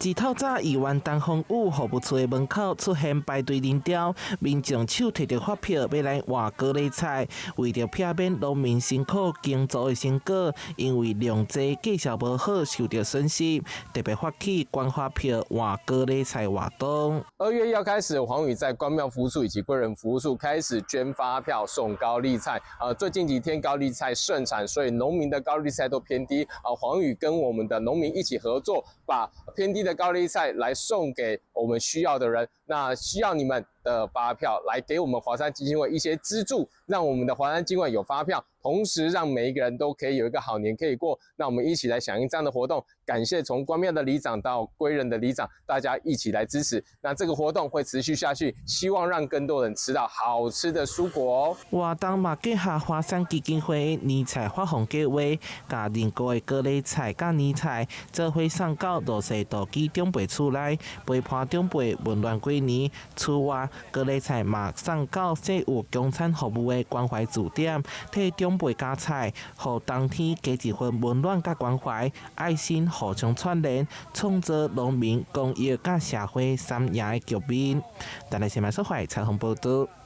自透早，議員陳芳語服務處的門口出現排隊人潮，民眾手提著發票欲來換高麗菜，為著避免農民辛苦耕作的成果，因為農作價數無好受著損失，特別發起捐發票換高麗菜活動。2月1號開始，黃宇在關廟服務處以及歸仁服務處開始捐發票送高麗菜。最近幾天高麗菜盛產，所以農民的高麗菜都偏低。啊，黃宇跟我們的農民一起合作，把偏低的高麗菜來送給我們需要的人，那需要你們的發票來給我們華山基金會一些資助，讓我們的華山基金會有發票，同時讓每一個人都可以有一個好年可以過。那我們一起來響應這樣的活動，感謝從關廟的里長到歸仁的里長，大家一起來支持。那這個活動會持續下去，希望讓更多人吃到好吃的蔬果哦。活動嘛，結合華山基金會年菜發放計劃，共認購的高麗菜佮年菜做伙送到弱勢大基長輩厝內，陪伴長輩溫暖過年。此外，高麗菜嘛送到設有供餐服務的關懷駐點，替長輩加菜，予冬天加一份溫暖佮關懷，愛心互相串聯，創造農民、公益佮社會三贏的局面。台視新聞採訪報導。